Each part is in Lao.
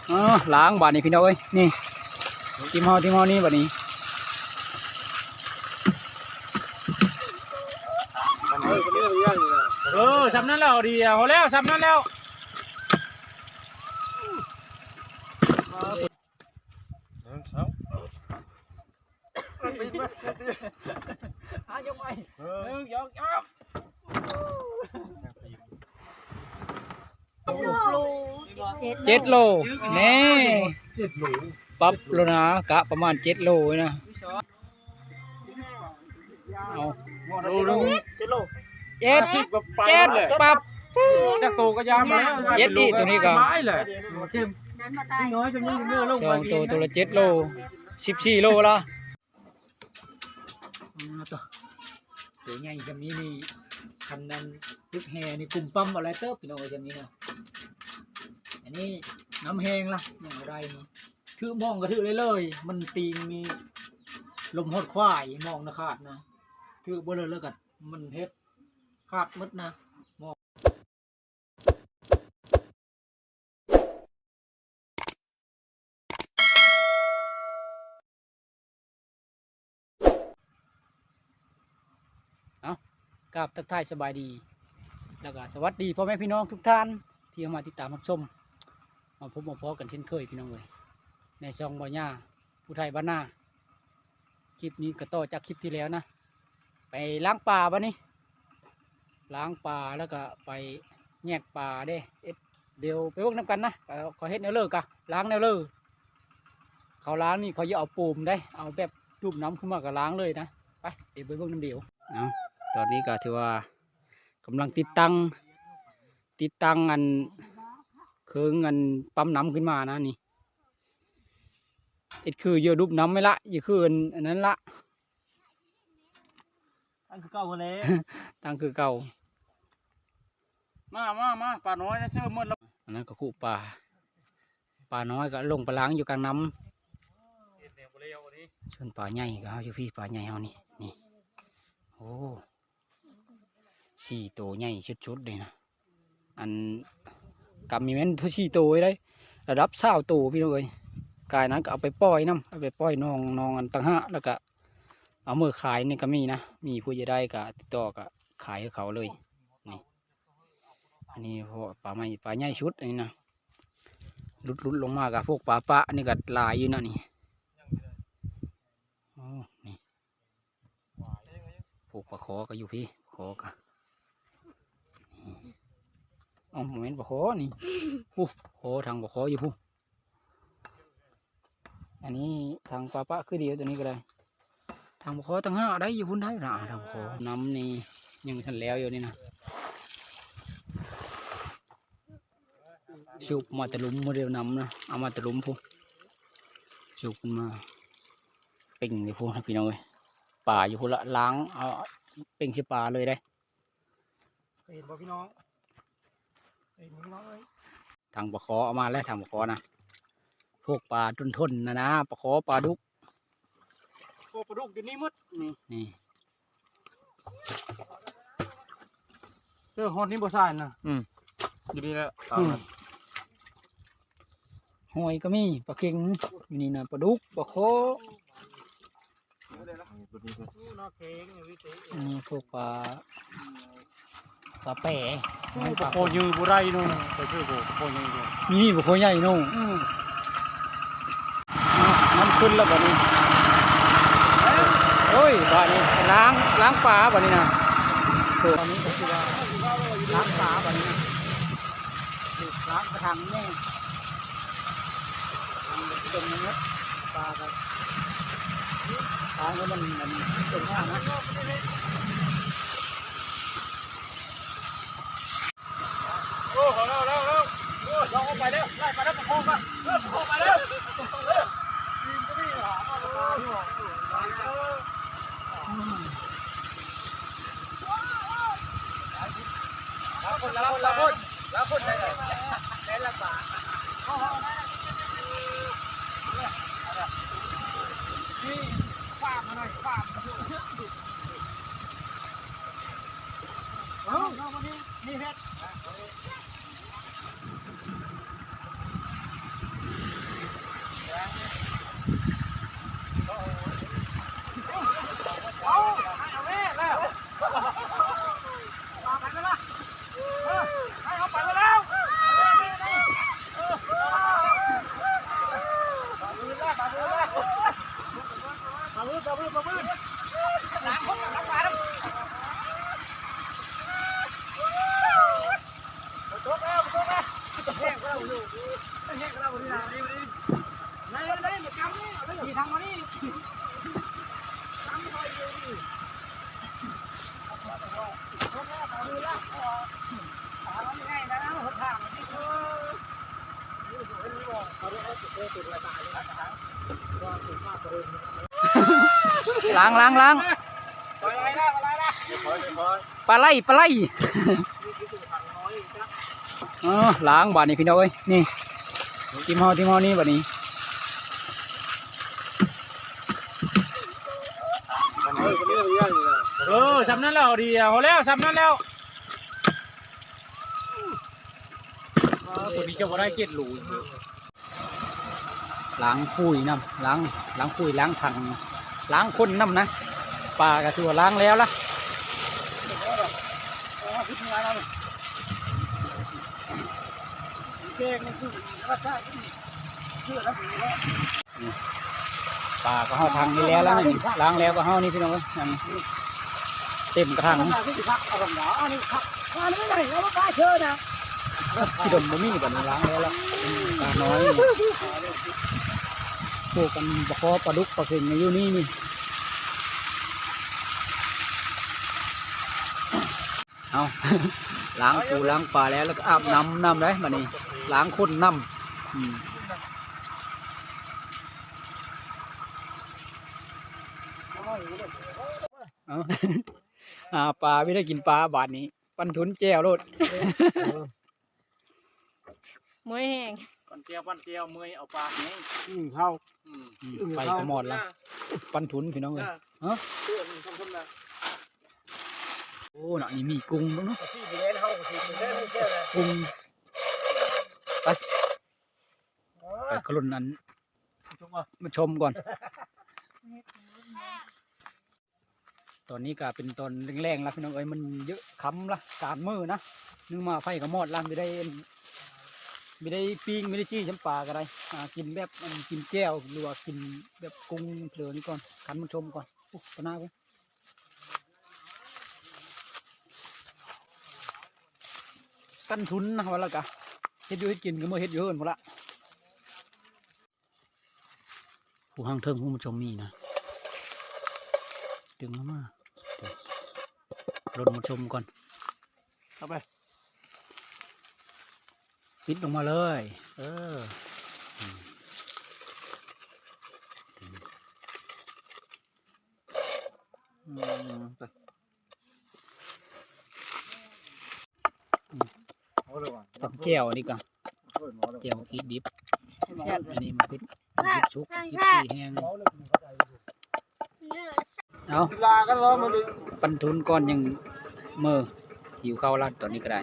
ເອີ ລ້າງບາດນີ້ພີ່ນ້ອງເອີຍ ນີ້ ທີມເຮົາ ທີມເຮົານີ້ບາດນີ້ ເອີ ຊ່ຳນັ້ນແລ້ວ ດີ ພໍແລ້ວ ຊ່ຳນັ້ນແລ້ວ. ອ່ະ ຍົກໄປ ເອີ ໜຶ່ງ ສອງ ສາມ ເຈັດໂລ ແນ່ ປັບໂລນະ ກະປະມານເຈັດໂລນະ ເອົາ ໂລໜຶ່ງ ເຈັດໂລ ເຈັດ ເຈັດ ປັບ ຈັກໂຕກະຢ່າມາແລ້ວ ເຈັດອີກ ໂຕນີ້ກະສອງໂຕ ໂຕລະເຈັດໂລ ສິບສີ່ໂລລະ. ອ່າ ໂຕ ໂຕໃຫຍ່ຊ່ຳນີ້ນີ້ ຄັນນັ້ນຕຶກແຮ່ນີ້ກຸມປ້ຳເອົາຫຼາຍເຕີບພີ່ນ້ອງເອີຍ ຊ່ຳນີ້ນະ ອັນນີ້ນ້ຳແຮງລະ ຍັງບໍ່ໄດ້ນີ້ ຖືມອງກະຖືໄດ້ເລີຍ ມັນຕີງນີ້ ລົມຮອດຄວາຍ ມອງນະຂາດນະ ຖືບໍ່ເລີຍ ແລ້ວກະມັນເຮັດຂາດໝົດນະ ມອງ. ເອົາ ກາບທັກທາຍສະບາຍດີ ແລ້ວກະສະຫວັດດີພໍ່ແມ່ພີ່ນ້ອງທຸກທ່ານ ທີ່ເຂົ້າມາຕິດຕາມຮັບຊົມ ມາພົບມາພໍ້ກັນເຊັ່ນເຄີຍພີ່ນ້ອງເອີຍ ໃນຊ່ອງບ່າວຍ່າ ຜູ້ໄທບ້ານນາ ຄລິບນີ້ກະຕໍ່ຈາກຄລິບທີ່ແລ້ວນະ ໄປລ້າງປາບາດນີ້ ລ້າງປາແລ້ວກະໄປແຍກປາເດ້ ເຮັດ ດຽວໄປເບິ່ງນຳກັນນະ ເຂົາເຮັດແນວເລີກະ ລ້າງແນວເລີ ເຂົາລ້າງນີ້ເຂົາຢ່າເອົາໂປມໄດ໋ ເອົາແບບດູດນ້ຳຂຶ້ນມາກະລ້າງເລີຍນະ ໄປ ດຽວໄປເບິ່ງນຳດຽວ. ເອົາ ຕອນນີ້ກະຖືວ່າກຳລັງຕິດຕັ້ງ ຕິດຕັ້ງອັນ ເຄື່ອງອັນປ້ຳນ້ຳຂຶ້ນມານະນີ້ ເຮັດຄືເຍືອດູດນ້ຳໄວ້ລະ ຢ່າຄືອັນ ອັນນັ້ນລະ ຕັ້ງຄືເກົ່າຫັ້ນແຫຼະ ຕັ້ງຄືເກົ່າ ມາ ມາ ມາ ປານ້ອຍນະ ເຊີໝົດແລ້ວ ອັນນັ້ນກະຄຸປາ ປານ້ອຍກະລົງໄປລ້າງຢູ່ກາງນ້ຳ ສ່ວນປາໃຫຍ່ກະເຮົາຢູ່ພີ້ ປາໃຫຍ່ເຮົານີ້ ນີ້ ໂອ້ ສີ່ໂຕໃຫຍ່ສຸດໆເລີຍນະ ອັນກຳນີ້ແມ່ນສີ່ໂຕໄດ໋ ລະດັບຊາວໂຕພີ່ນ້ອງເອີຍ ກາຍນັ້ນກະເອົາໄປປ່ອຍນຳ ເອົາໄປປ່ອຍໜອງ ໜອງອັນຕ່າງຫາກ ລະກະເອົາເມືອຂາຍນີ້ກະມີນະ ມີຜູ້ຢາກໄດ້ກະຕິດຕໍ່ກະຂາຍໃຫ້ເຂົາເລີຍ ນີ້ ອັນນີ້ພໍປາໃໝ່ ປາໃຫຍ່ສຸດອັນນີ້ນະ ຫຼຸດໆລົງມາກະພວກປາປະນີ້ກະຫຼາຍຢູ່ນະນີ້ ໂອ້ ນີ້ ໂອ້ ປາຄໍກະຢູ່ພີ້ ປາຄໍກະ ເອົ້າ ບໍ່ແມ່ນປາຄໍນີ້ ໂອ້ ຄໍ ຖັງປາຄໍຢູ່ພຸ້ນ ອັນນີ້ຖັງປາປະຄືດຽວ ໂຕນີ້ກະໄດ້ ຖັງປາຄໍຕ່າງຫາກໄດ້ຢູ່ພຸ້ນໄດ໋ນະ ຖັງປາຄໍ ນ້ຳນີ້ຍັງບໍ່ທັນແລ້ວຢູ່ນີ້ນະ ສູບມາແຕ່ລຸ່ມພຸ້ນເດ ນ້ຳນະ ເອົາມາແຕ່ລຸ່ມພຸ້ນ ສູບຂຶ້ນມາ ເປັ່ງຢູ່ພຸ້ນພີ່ນ້ອງເອີຍ ປາຢູ່ພຸ້ນລະ ລ້າງເອົາເປັ່ງໃສ່ປາເລີຍເດ້ ເຫັນບໍ່ພີ່ນ້ອງ ເຫັນບໍ່ພີ່ນ້ອງເອີຍ ຖັງປາຄໍເອົາມາແລ້ວ ຖັງປາຄໍນະ ພວກປາທົນໆນະນະ ປາຄໍ ປາດຸກ ໂອ້ ປາດຸກຢູ່ນີ້ໝົດ ນີ້ ນີ້ ເອີ ຮອດນີ້ບໍ່ຊາຍນະ ອືມ ຢູ່ນີ້ແຫຼະ ອືມ ຫອຍກະມີ ປາເຄັງຢູ່ນີ້ນະ ປາດຸກ ປາຄໍ ອັນນີ້ພວກປາ ປາແປ ປາຄໍຍືບໍ່ໄດ້ເນາະ ໄປຊື້ບໍ່ ປາຄໍຍືເນາະ ນີ້ປາຄໍໃຫຍ່ເນາະ ອືມ ນ້ຳຂຶ້ນແລ້ວບາດນີ້ ໂອ້ຍ ບາດນີ້ລ້າງ ລ້າງປາບາດນີ້ນະ ໂຕນີ້ກະຄືວ່າລ້າງປາບາດນີ້ນະ ລ້າງກະຖາງນີ້ ລົງມາເນາະ ປາກະ ປາໃຫ້ມັນ ມັນຕົງມານະ. ໂອ້ ເອົາແລ້ວ ເອົາແລ້ວ ເອົາແລ້ວ ໂອ້ຍ ເອົາໄປແລ້ວ ໄລ່ໄປແລ້ວ ປະຄອງກະ ເອີ ປະຄອງໄປແລ້ວ ເອີ ລາຄົນ ລາຄົນ ລາຄົນ ລາຄົນ ໄດ້ ໄດ້ລະບາດ ນີ້ ຟາມມາໜ້ອຍ ຟາມມາໜ້ອຍ. ເອົາ ເອົາມານີ້ ນີ້ເຮັດ ໂອ້ ລ້າງ ລ້າງ ລ້າງ ປາໄຫຼ ປາໄຫຼ ເອີ ລ້າງບາດນີ້ພີ່ນ້ອງເອີຍ ນີ້ ທີມເຮົາ ທີມເຮົານີ້ບາດນີ້ ເອີ ຊ່ຳນັ້ນແລ້ວ ດີ ພໍແລ້ວ ຊ່ຳນັ້ນແລ້ວ ເອີ ຕົວນີ້ຈະບໍ່ໄດ້ເຈັດໂລ. ລ້າງປຸຍນຳ ລ້າງ ລ້າງປຸຍ ລ້າງຖັງ ລ້າງຄົນນຳນະ ປາກະຖືວ່າລ້າງແລ້ວລະ ປາກະເຮົາຖັງນີ້ແລ້ວລະ ລ້າງແລ້ວກະເຮົານີ້ພີ່ນ້ອງເອີຍ ເຕັມກະຖັງ ຂີ້ດົມບໍ່ມີບາດນີ້ ລ້າງແລ້ວລະ ປານ້ອຍ ພວກກັນ ປາຄໍ່ ປາດຸກ ປາເຂັງຢູ່ນີ້ນີ້ ເອົາ ລ້າງປູລ້າງປາແລ້ວ ແລ້ວກະອາບນ້ຳນຳໄດ໋ບາດນີ້ ລ້າງຄົນນຳ ອືມ ເອົາ ຫາປາ ມີແຕ່ກິນປາບາດນີ້ ປັ້ນທຸນແຈ່ວໂລດ ເອີ ເມື່ອຍແຮງ ປັ້ນແຈ່ວ ປັ້ນແຈ່ວ ເມື່ອຍເອົາປາແຮງ ອືມ ເຂົ້າ ອືມ ອືມ ໄຟກະມອດລະ ປັ້ນທຸນພີ່ນ້ອງເອີຍ ເອີ ຮະ ໂອ້ ເນາະ ນີ້ມີກຸ້ງເບິ່ງເນາະ ກຸ້ງ ໄປ ໄປກະລຸນອັນ ມາຊົມກ່ອນ ຕອນນີ້ກະເປັນຕອນແລງໆລະພີ່ນ້ອງເອີຍ ມັນເຍາະຄ່ຳລະ ກາງມື້ນະ ນຶກມາໄຟກະມອດລະ ບໍ່ໄດ້ ບໍ່ໄດ້ປີ້ງ ບໍ່ໄດ້ຈີ່ ຈຳປາກະໄດ້ ຫາກິນແບບ ອັນ ກິນແຈ່ວ ຫຼືວ່າກິນແບບກຸ້ງເລີນີ້ກ່ອນ ຄັນມາຊົມກ່ອນ ໂອ້ ຕາໜ້າພຸ້ນ ປັ້ນທຸນນະ ວ່າລະກະ ເຮັດຢູ່ເຮັດກິນກະເມືອເຮັດຢູ່ເຮືອນພຸ້ນລະ. ຜູ້ທາງເທິງຜູ້ມາຊົມມີນະ ດຶງລົງມາ ລົງມາຊົມກ່ອນ ເອົາໄປ ປິດລົງມາເລີຍ ເອີ ອືມ ອືມ ຕຳແຈ່ວອັນນີ້ກະ ແຈ່ວໝາກຂິດດິບ ອັນນີ້ໝາກຂິດ ໝາກຂິດສຸກ ໝາກຂິດທີ່ແຫ້ງ ເອົາ ກິນລາກັນເນາະມື້ນີ້ ປັ້ນທຸນກ່ອນຍັງເມີ ຫິວເຂົ້າລະຕອນນີ້ກະໄດ້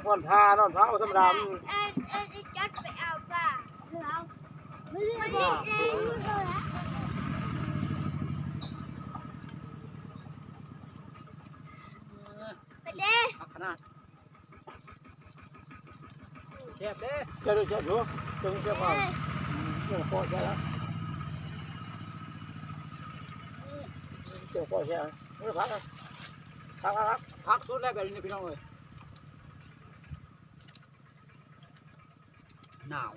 ນອນທ່າ ນອນທ່າ ບໍ່ທຳມະດາ ໄປເດ້ ຄັກຂະໜາດ ແຊບເດ້ ແຊບຢູ່ ແຊບຢູ່ ເຈົ້ານີ້ແຊບກວ່າ ເອີ ເຈົ້າກໍແຊບລະ ເຈົ້າກໍແຊບ ເອີ ຄັກ ຄັກ ຄັກ ຄັກ ຄັກສຸດແລ້ວແບບນີ້ພີ່ນ້ອງເອີຍ ໜາວ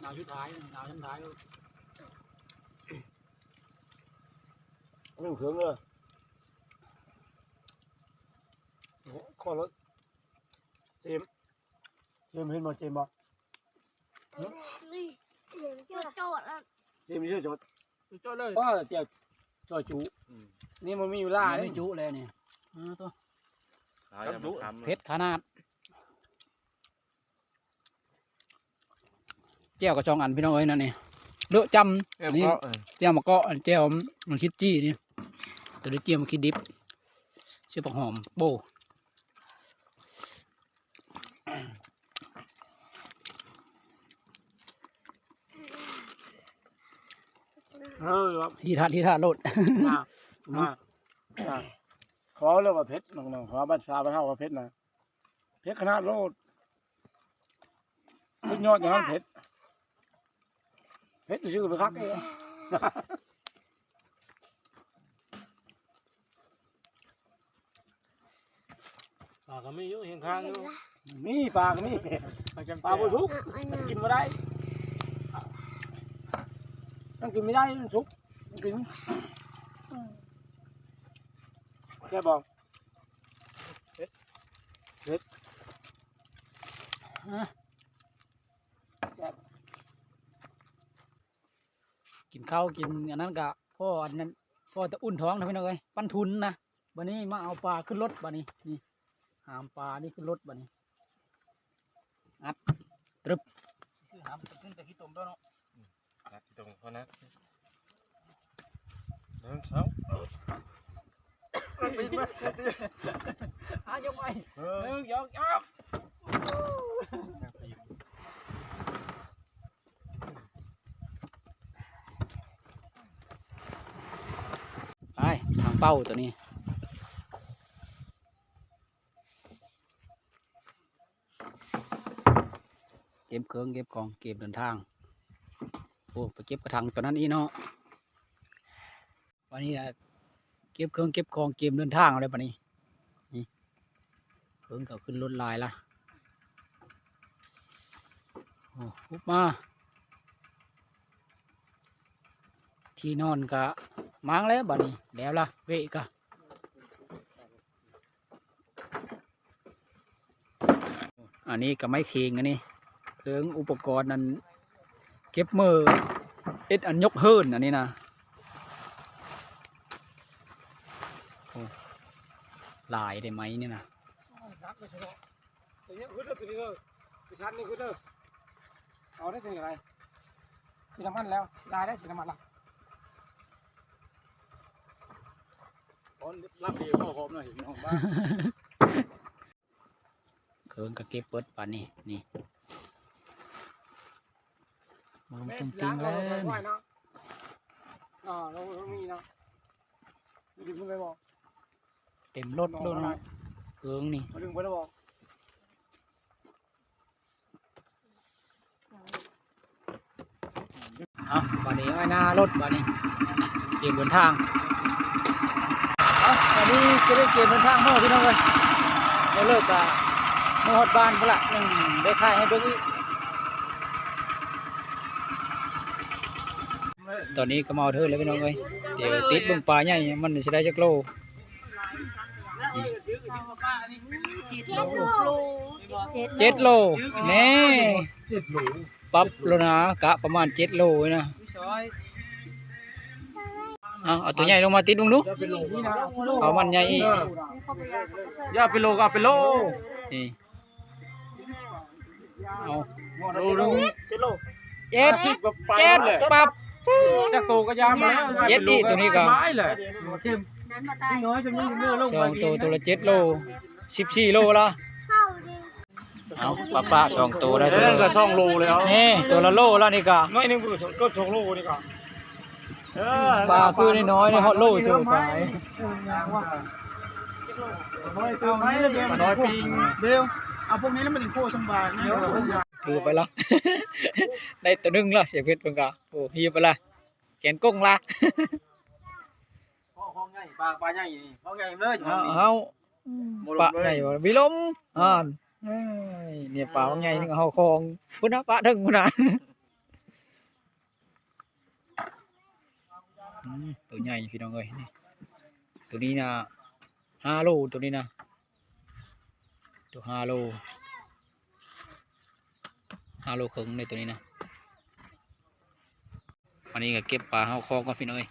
ໜາວສຸດທ້າຍ ໜາວຊ່ຳທ້າຍ ໜຶ່ງເຖິງເລີຍ ຂໍລົດ ເຈມ ເຈມເຫັນບໍ່ ເຈມບໍ່ ນີ້ ໂຈດໆ ລະ ເຈມຢູ່ໂຈດ ໂຈດເລີຍ ເອີ ເຈົ້າ ຊອຍຈຸ ອືມ ນີ້ມັນມີຢູ່ຫຼາຍ ມັນມີຈຸແລ້ວນີ້ ເອີ ໂຕ ເຜັດຂະໜາດ. ແຈ່ວກະສອງອັນພີ່ນ້ອງເອີຍ ນັ້ນນີ້ ເລາະຈ້ຳ ແຈ່ວ ອັນນີ້ ເກາະ ເອີ ແຈ່ວໝາກເກາະ ອັນແຈ່ວໝາກຂິດຈີ່ນີ້ ໂຕນີ້ແຈ່ວໝາກຂິດດິບ ໃສ່ຜັກຫອມໂປ້ ເອີ ຮີດຮາດ ຮີດຮາດໂລດ ມາ ມາ ເອີ ຂໍເລີຍວ່າເຜັດ ນ້ອງໆ ຂໍບັດຊາບັດເຮົາວ່າເຜັດນະ. ເຜັດຂະໜາດໂລດ ສຸດຍອດຢ່າງນັ້ນເຜັດ ເຜັດຊື່ໆ ໄປຄັກເອງ ປາກະມີຢູ່ ເຫັນຄ້າງຢູ່ ມີປາກະມີ ປາບໍ່ສຸກ ກິນບໍ່ໄດ້ ມັນກິນບໍ່ໄດ້ ມັນສຸກ ມັນກິນ ແຊບບໍ່? ເຜັດ ເຮັດ ອາ ແຊບ ກິນເຂົ້າກິນອັນນັ້ນກະພໍອັນນັ້ນ ພໍແຕ່ອຸ່ນທ້ອງນະພີ່ນ້ອງເອີຍ ປັນທຶນນະ. ບາດນີ້ມາເອົາປາຂຶ້ນລົດບາດນີ້ ນີ້ ຫາມປານີ້ຂຶ້ນລົດບາດນີ້ ອັດ ຕຶບ ຫາມຂຶ້ນແຕ່ຂີ້ຕົມໂດເນາະ ອືມ ອັດຂີ້ຕົມພໍນະ ໜຶ່ງ ສອງ ອາ ຍົກໄວ້ ເອີ ໜຶ່ງ ສອງ ສາມ ໄປທາງເປົ້າໂຕນີ້ ເກັບເຄື່ອງເກັບຂອງ ເກັບເດີນທາງ. ໂອ້ ໄປເກັບກະຖາງໂຕນັ້ນອີກເນາະ. ບາດນີ້ກະເກັບເຄື່ອງເກັບຂອງ ກຽມເດີນທາງເອົາເລີຍບາດນີ້. ນີ້ ເຄື່ອງເຂົາຂຶ້ນລົດຫຼາຍລະ. ໂອ້ ຮຸບມາ ທີ່ນອນກະມ້າງແລ້ວບາດນີ້ ແລ້ວລະ ເວະກະ. ອັນນີ້ກະໄມ້ເຄງ ອັນນີ້ເຄື່ອງອຸປະກອນ ອັນເກັບເໝີ ເຮັດອັນຍົກເຫີນ ອັນນີ້ນະ. ໂອ້ ຫຼາຍເດ້ໄມ້ນີ້ນະ. ເອົາໄດ້ຈັ່ງໃດ ມີນ້ຳມັນແລ້ວ ໄດ້ໄດ້ສີນ້ຳມັນລະ. ເຄື່ອງກະເກັບເບິດປານນີ້ ນີ້ ມາລົງເຕັມໆ ແລ້ວ ເນາະ ເຕັມລົດໂລດເນາະ ເຄື່ອງນີ້. ເອົາ ບາດນີ້ໄວ້ໜ້າລົດ ບາດນີ້ກຽມເດີນທາງ. ເອົາ ບາດນີ້ຈະໄດ້ກຽມເດີນທາງເນາະພີ່ນ້ອງເອີຍ. ແລ້ວເລີກກະມາຮອດບ້ານພຸ້ນລະ ຍັງໄດ້ຖ່າຍໃຫ້ເບິ່ງອີກ. ຕອນນີ້ກະມາຮອດເທິງແລ້ວພີ່ນ້ອງເອີຍ. ດຽວຕິດເບິ່ງປາໃຫຍ່ ມັນຊິໄດ້ຈັກໂລ. ເຈັດໂລ ເຈັດໂລ ແນ່ ປັບໂລນະ ກະປະມານເຈັດໂລນະ. ເອົາ ເອົາໂຕໃຫຍ່ລົງມາຕິດເບິ່ງດູ ເອົາມັນໃຫຍ່ອີກ. ຢ່າເປັນໂລກະເອົາເປັນໂລ ນີ້ ເອົາ ໂລໜຶ່ງ ເຈັດໂລ ເຈັດ ເຈັດປັບ ຈັກໂຕກະຢ່າມາແລ້ວ ເຈັດອີກ ໂຕນີ້ກະຫຼາຍແຫຼະ. ສອງໂຕ ໂຕລະເຈັດໂລ ສິບສີ່ໂລລະ. ເອົາ ປາປະສອງໂຕໄດ້ ໂຕລະສອງໂລແລ້ວ ນີ້ ໂຕລະໂລລະນີ້ກະ ໜ້ອຍໜຶ່ງ ເກືອບສອງໂລນີ້ກະ. ເອີ ປາຄືນ້ອຍໆ ຮອດໂລໂຕປາຍ. ປານ້ອຍປີງ ເບວ ເອົາພວກນີ້ແລ້ວມັນຊິໂຄສຳບາຍນະ. ຖືໄປລະ ໄດ້ໂຕໜຶ່ງລະ ສຽງເພັດເພິ່ນກະ ໂອ້ ຮີບໄປລະ ແກນກົ້ງລະ. ເອົາ ປາໃຫຍ່ ປາໃຫຍ່ເລີຍ ເອົາ ປາໃຫຍ່ບໍ່ມີລົມ ອ່ານ ເອີຍ ນີ້ປາບັກໃຫຍ່ໜຶ່ງ ເຮົາຂອງພຸ້ນນະ ປະເທິງພຸ້ນນະ. ອືມ ໂຕໃຫຍ່ພີ່ນ້ອງເອີຍ ນີ້ ໂຕນີ້ນະ ຫ້າໂລ ໂຕນີ້ນະ ໂຕຫ້າໂລ ຫ້າໂລເຄິ່ງເດ້ ໂຕນີ້ນະ. ອັນນີ້ກະເກັບປາເຮົາຄອງກ່ອນພີ່ນ້ອງເອີຍ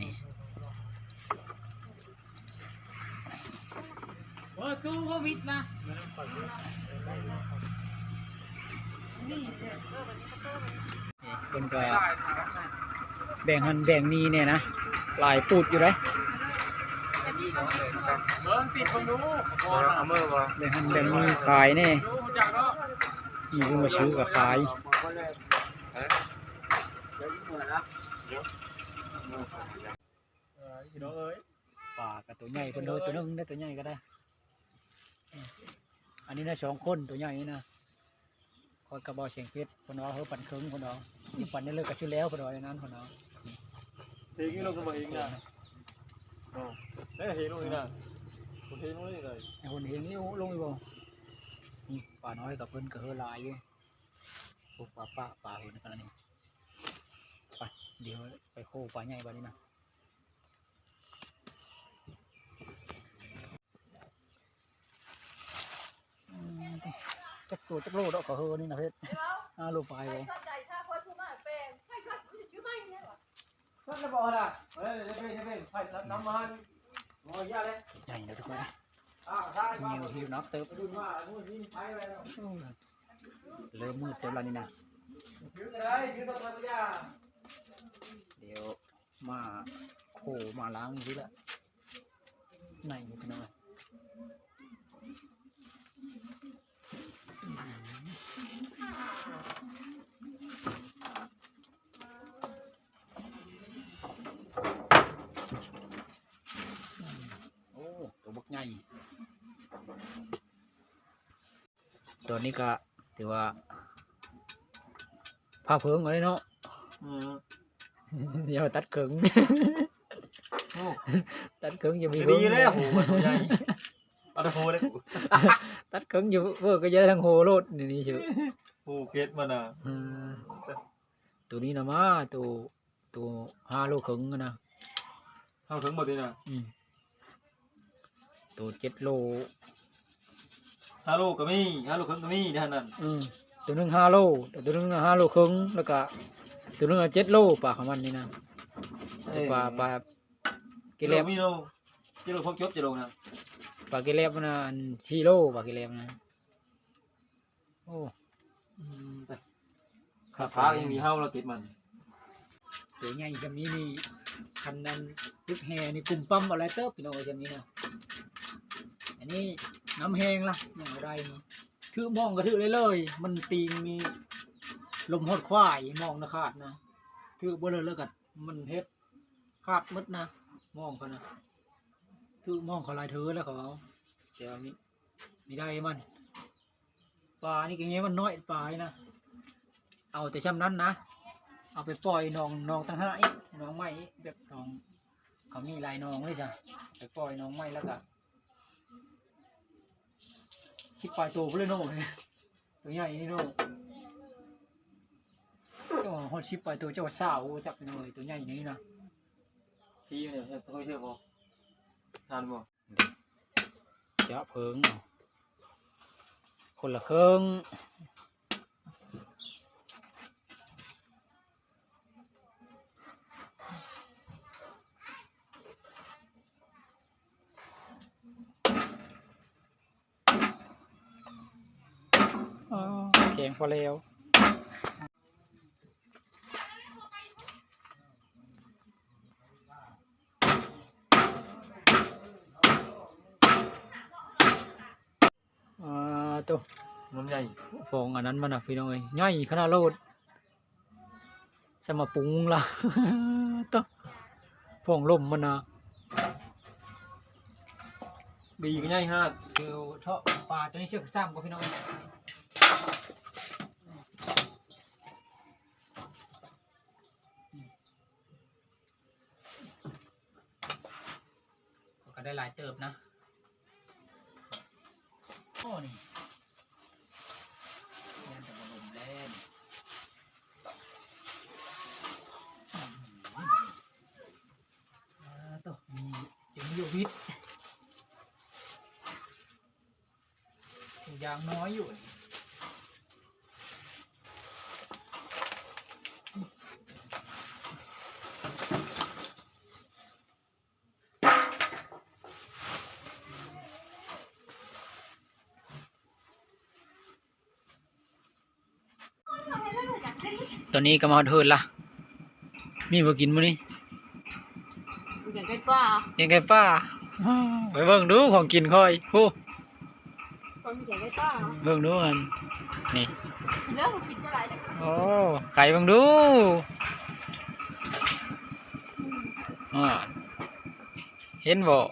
ນີ້ ໂອ້ຍ ຕູ້ໂຄວິດນະ ນີ້ ເພິ່ນກະແບ່ງຫັ້ນແບ່ງນີ້ແດ່ນະ ຫຼາຍປູດຢູ່ເດ້ ເບິ່ງຕິດເບິ່ງດູ ເອົາມືບໍ່ ແບ່ງຫັ້ນແບ່ງນີ້ຂາຍແດ່ ມີຜູ້ມາຊື້ກະຂາຍ. ເອີ ພີ່ນ້ອງເອີຍ ປາກະໂຕໃຫຍ່ເພິ່ນເດີ ໂຕໜຶ່ງເດ້ ໂຕໃຫຍ່ກະໄດ້. ອັນນີ້ນະ ສອງຄົນ ໂຕໃຫຍ່ນີ້ນະ ຂ້ອຍກະບໍ່ສຽງເພັດ ເພິ່ນວ່າເຮີປັນເຄິ່ງ ເພິ່ນວ່າ ປັນນີ້ເລີຍກະຊິແລ້ວ ເພິ່ນວ່າຢ່າງນັ້ນ ເພິ່ນວ່າ. ເຮັດນີ້ລົງກະບໍ່ເຮັດນະ ເອີ ເຮັດລົງນີ້ນະ ຄົນເຮັດລົງນີ້ເລີຍ ຄົນເຮັດນີ້ລົງອີກບໍ່. ນີ້ປານ້ອຍກະເພິ່ນກະເຮີຫຼາຍຢູ່. ໂອ້ ປາປະ ປາເຫັນຂະໜາດນີ້. ໄປ ດຽວໄປໂຄປາໃຫຍ່ບາດນີ້ນະ. ເ ຈັກໂຕຈັກໂລດອກກະເຮີນີ້ນະເພັດ ຫ້າໂລປາຍບໍ່? ຊັດແລ້ວບໍ່ລະ? ເອີ ໄປນຳມາຫັ້ນ ໂອ້ຍ ຢ່າເລີຍ ໃຫຍ່ເດີທຸກຄົນ ອ່າ ໃຫຍ່ ຫິວໜັກເຕີບ ເລີ່ມມືດເຕີບແລ້ວນີ້ນະ ດຽວມາໂຄມາລ້າງຢູ່ພີ້ລະ ໃນນີ້ພີ່ນ້ອງ. ໂອ້ ໂຕບັກໃຫຍ່ ຕອນນີ້ກະຖືວ່າພາເພີງເອົາເດເນາະ ອືມ ຢ່າຕັດເຄິ່ງ ໂອ້ ຕັດເຄິ່ງຢ່າມີເຫິງ ດີແລ້ວ ໂຫ ໂຕໃຫຍ່ ເອົາແຕ່ໂຫເລີຍ ຕັດເຄິ່ງຢູ່ເວີກະຢ່າທັງໂຫໂລດ ນີ້ ນີ້ຊື່ ໂຫເກັດມັນນະ ອືມ ໂຕນີ້ນະມາ ໂຕ ໂຕຫ້າໂລເຄິ່ງຫັ້ນນະ ຫ້າໂລເຄິ່ງບໍ່ຕິນະ ອືມ ໂຕເຈັດໂລ ຫ້າໂລກະມີ ຫ້າໂລເຄິ່ງກະມີເດ້ຫັ້ນ ອືມ ໂຕໜຶ່ງຫ້າໂລ ໂຕໜຶ່ງຫ້າໂລເຄິ່ງ ແລ້ວກະໂຕໜຶ່ງເຈັດໂລ ປາຂອງມັນນີ້ນະ ເອີ ປາ ປາ ເກແລັບ ໂລມີໂລ ເຈັດໂລ ພວກຈົບເຈັດໂລນະ ປາເກແລັບນະ ອັນສີ່ໂລ ປາເກແລັບນະ ໂອ້ ອືມ ແຕ່ຂາຂາຍັງມີເຫົ່າລະຕິດມັນ ໂຕໃຫຍ່ຊ່ຳນີ້ນີ້ ຄັນນັ້ນຕຶກແຮ່ນີ້ກຸມປ້ຳເອົາຫຼາຍເຕີບພີ່ນ້ອງເອີຍ ຊ່ຳນີ້ນະ ອັນນີ້ນ້ຳແຮງລະ ຍັງເອົາໄດ້ ຖືໝ່ອງກະຖືໄດ້ເລີຍ ມັນຕີງມີລົມຮອດຄວາຍ ໝ່ອງນະຂາດນະ ຖືບໍ່ເລີຍລະກະ ມັນເຮັດຂາດໝົດນະ ມອງເຂົານະ ຖືມອງເຂົາຫຼາຍເທື່ອແລ້ວເຂົາເອົາ ແຕ່ວ່າມີ ມີໄດ້ມັນ ປານີ້ກະແມ່ນມັນນ້ອຍປານີ້ນະ ເອົາແຕ່ຊ່ຳນັ້ນນະ ເອົາໄປປ່ອຍໜອງ ໜອງຕ່າງຫາກອີກ ໜອງໃໝ່ອີກ ແບບໜອງ ເຂົາມີຫຼາຍໜອງເລີຍຈ້ະ ໄປປ່ອຍໜອງໃໝ່ແລ້ວກະ ສິບປາຍໂຕພຸ້ນເລີຍເນາະ ໂຕໃຫຍ່ນີ້ເນາະ ເຈົ້າວ່າຮອດສິບປາຍໂຕ ເຈົ້າວ່າຊາວບໍ່ຈັກພີ່ນ້ອງເອີຍ ໂຕໃຫຍ່ນີ້ນະ ທີ່ນີ້ເຮັດ ເຮັດບໍ່ ທານບໍ່ ຈະເພິ່ງ ຄົນລະເຄິ່ງ. ອໍ ແກງພໍແລ້ວ ອ່າ ໂຕ ມັນໃຫຍ່ ຟອງອັນນັ້ນມັນນະພີ່ນ້ອງເອີຍ ໃຫຍ່ຂະໜາດໂລດ ສະມາປຸງລະ ໂຕ ຟອງລົມມັນນະ ບີກະໃຫຍ່ຮາດ ດຽວເທາະປາໂຕນີ້ເຊື່ອກະຊ້ຳກ່ອນພີ່ນ້ອງເອີຍ. ກະໄດ້ຫຼາຍເຕີບນະ ໂອ້ ນີ້ ແມ່ນແຕ່ບໍ່ລົມແລ້ວນີ້ ອືມ ອ່າ ໂຕ ມີ ຈະມີຢູ່ວິດ ຢ່າງນ້ອຍຢູ່. ຕອນນີ້ກະມາຮອດເຮືອນລະ ມີບໍ່ກິນມື້ນີ້? ແກງໄກ່ປ່າ ແກງໄກ່ປ່າ ໄປເບິ່ງດູຂອງກິນຂ້ອຍ ພຸ້ນ ເບິ່ງດູຫັ້ນ ນີ້ ໂອ້ ໄກ່ເບິ່ງດູ ອືມ ອ່າ ເຫັນບໍ່?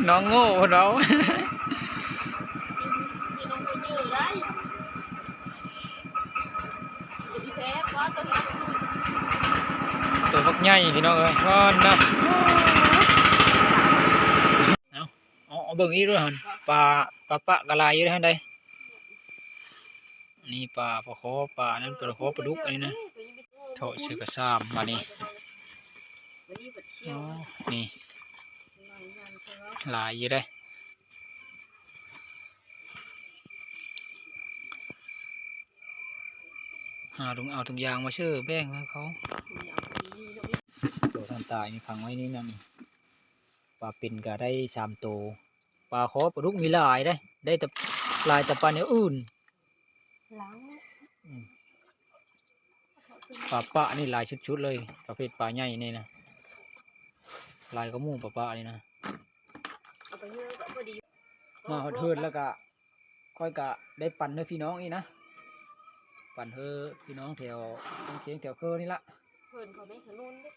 ນ້ອງໂງ່ ນ້ອງໂງ່ເພິ່ນເວົ້າ ໂຕບັກໃຫຍ່ພີ່ນ້ອງເອີຍ ວ່ານະ ເອົາ ເອົາ ເອົາເບິ່ງອີກດ້ວຍຫັ້ນ ປາ ປາປະກະຫຼາຍຢູ່ເດ້ຫັ້ນໃດ ນີ້ປາ ປາຄໍ ປານັ້ນ ປາຄໍ ປາດຸກ ອັນນີ້ນະ ເທາະໃສ່ກະຊາມບາດນີ້ ອໍ ນີ້ ຫຼາຍຢູ່ເດ້. ຫາ ເອົາທຸງ ເອົາທຸງຢາງມາເຊີແບ່ງໃຫ້ເຂົາ. ໂຕທັນຕາຍນີ້ຂັງໄວ້ນີ້ນະ ນີ້ ປາເປັນກະໄດ້ສາມໂຕ. ປາຄໍປາດຸກມີຫຼາຍເດ້ ໄດ້ແຕ່ ຫຼາຍແຕ່ປາແນວອື່ນ. ອືມ ປາປະນີ້ຫຼາຍສຸດໆເລີຍ ປະເພດປາໃຫຍ່ນີ້ນະ ຫຼາຍກວ່າໝູ່ປາປະນີ້ນະ. ເອົາໄປເຮືອນກໍພໍດີ ມາຮອດເຮືອນແລ້ວກະ ຂ້ອຍກະໄດ້ປັນໃຫ້ພີ່ນ້ອງອີກນະ ປັນໃຫ້ພີ່ນ້ອງແຖວຄຽງແຖວເຄີນີ້ລະ ເພິ່ນເຂົາໄດ້ຖະໜົນເດ້.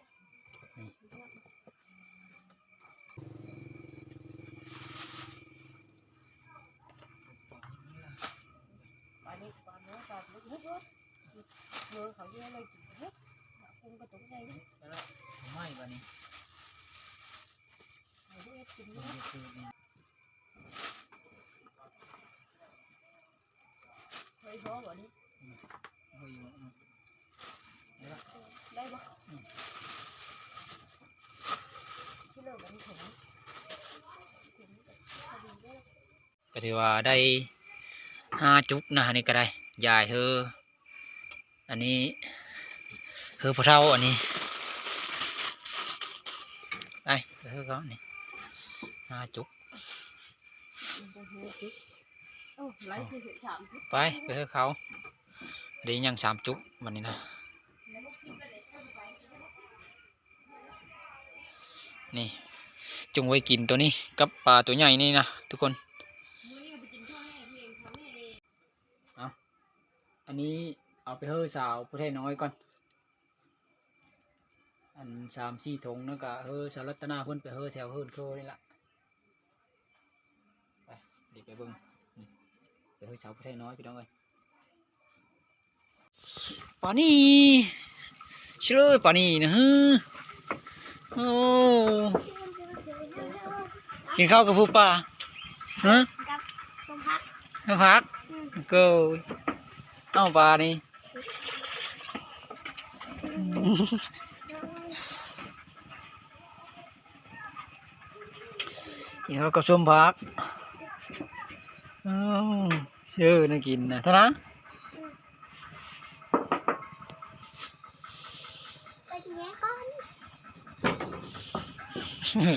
ເຮີ້ຍ ພໍບໍ່ນີ້? ອືມ ເຮີ້ຍຢູ່ ອືມ ໄດ້ລະ ໄດ້ບໍ່? ອືມ ກິໂລບັດນີ້ ກໍຖືວ່າໄດ້ຫ້າຈຸກນະ ອັນນີ້ກໍໄດ້ ຢາຍເຮີ ອັນນີ້ເຮີຜູ້ເຖົ້າ ອັນນີ້ ໄປ ເຮີເຂົານີ້ ຫ້າຈຸກ. ໂອ້ ຫຼາຍຄືສາມຈຸກ ໄປ ໄປເຮີເຂົາ ໄດ້ຍັງສາມຈຸກບັດນີ້ນະ. ນີ້ ຈົ່ງໄວ້ກິນໂຕນີ້ກັບປາໂຕໃຫຍ່ນີ້ນະທຸກຄົນ. ເອົາ ອັນນີ້ເອົາໄປເຮີສາວຜູ້ໄທນ້ອຍກ່ອນ ອັນສາມສີ່ຖົງນັ້ນກະເຮີສາວລັດຕະນາເພິ່ນໄປເຮີແຖວເຮືອນເຂົານີ້ລະ. ໄປ ເດີໄປເບິ່ງ ໄປເຮີສາວຜູ້ໄທນ້ອຍພີ່ນ້ອງເອີຍ. ປານີ ເຊີຍ ປານີນະ ເຮີ ໂອ້ ກິນເຂົ້າກັບຜູ້ປ່າ ຮະ ກັບສົ້ມຜັກ ສົ້ມຜັກ ອືມ ໂກ ເອົາປານີ້ ກິນເຂົ້າກັບສົ້ມຜັກ ເອົາ ເຊີຍ ໜ້າກິນນະ ເທົ່ານັ້ນ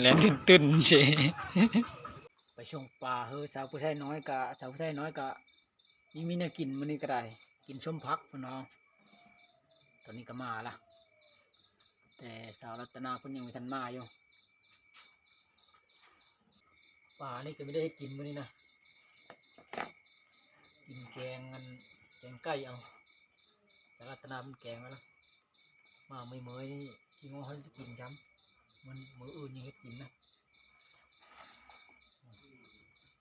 ແລ່ນຕື່ນໆເຊ ໄປສົ່ງປາເຮີ ສາວຜູ້ໄທນ້ອຍກະ ສາວຜູ້ໄທນ້ອຍກະ ມີ ມີແນວກິນມື້ນີ້ກະໄດ້ ກິນສົ້ມຜັກພຸ້ນເນາະ. ຕອນນີ້ກະມາລະ ແຕ່ສາວລັດຕະນາເພິ່ນຍັງບໍ່ທັນມາຢູ່. ປານີ້ກະມີໄດ້ເຮັດກິນມື້ນີ້ນະ ກິນແກງ ອັນ ແກງໄກ່ເອົາ ສາວລັດຕະນາເພິ່ນແກງໄວ້ລະ ມາເມື່ອຍໆນີ້ ຂີ້ງໍເຮົາຈະກິນຊ້ຳ ມື້ ມື້ອື່ນຍັງເຮັດກິນນະ.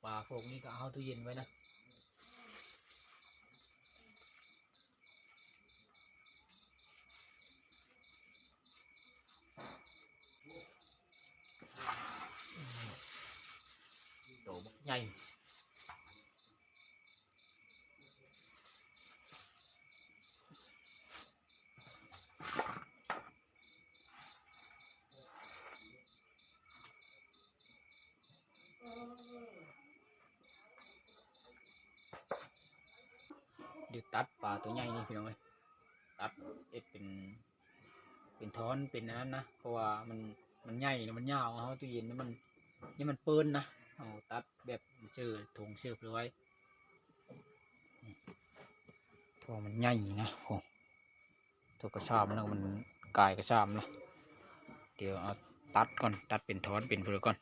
ປາພວກນີ້ກະເອົາຕູ້ເຢັນໄວ້ນະ. ໂຕບັກໃຫຍ່ ດຽວຕັດປາໂຕໃຫຍ່ນີ້ພີ່ນ້ອງເອີຍ ຕັດເຮັດເປັນ ເປັນທ່ອນເປັນອັນນັ້ນນະ ເພາະວ່າມັນ ມັນໃຫຍ່ນະ ມັນຍາວ ເຮົາຕູ້ເຢັນມັນ ຍັງມັນເປີ້ນນະ ເຮົາຕັດແບບເຊີຖົງເຊີພວຍ ເພາະມັນໃຫຍ່ນະ ໂອ້ ໂຕກະຊາມແລ້ວ ມັນກາຍກະຊາມລະ ດຽວເອົາຕັດກ່ອນ ຕັດເປັນທ່ອນເປັນເພີກ່ອນ.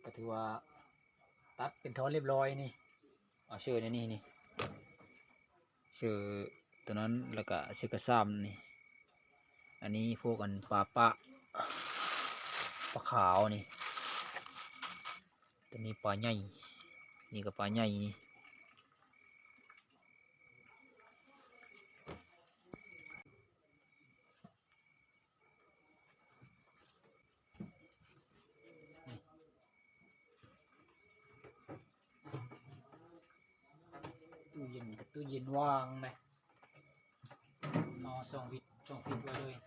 ກະຖືວ່າຕັດເປັນທ່ອນລຽບລ້ອຍນີ້ ເອົາເຊີໃນນີ້ນີ້ ເຊີໂຕນັ້ນ ແລ້ວກະເຊີກະຊາມນີ້ ອັນນີ້ພວກອັນປາປະ ປາຂາວນີ້ ໂຕນີ້ປາໃຫຍ່ ນີ້ກະປາໃຫຍ່ນີ້. ໂ ເຢັນຫວ່າງນະ ເອົາຊ່ອງປິດ ຊ່ອງປິດໄວ້ເລີຍ.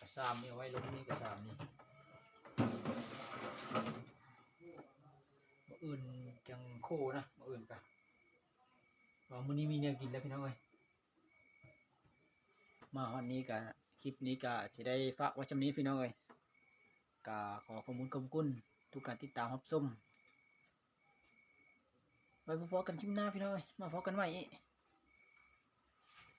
ກະຊາມນີ້ ເອົາໄວ້ລົງນີ້ ກະຊາມນີ້ ມື້ອື່ນຈັ່ງໂຄນະ ມື້ອື່ນກະ ວ່າມື້ນີ້ມີແນວກິນແລ້ວພີ່ນ້ອງເອີຍ. ມາຮອດນີ້ກະ ຄລິບນີ້ກະຊິໄດ້ຝາກໄວ້ຊ່ຳນີ້ພີ່ນ້ອງເອີຍ. ກະຂໍຂອບຄຸນຂອບຄຸນທຸກການຕິດຕາມຮັບຊົມ. ໄວ້ພົບກັນຄລິບໜ້າພີ່ນ້ອງເອີຍ ມາພົບກັນໃໝ່.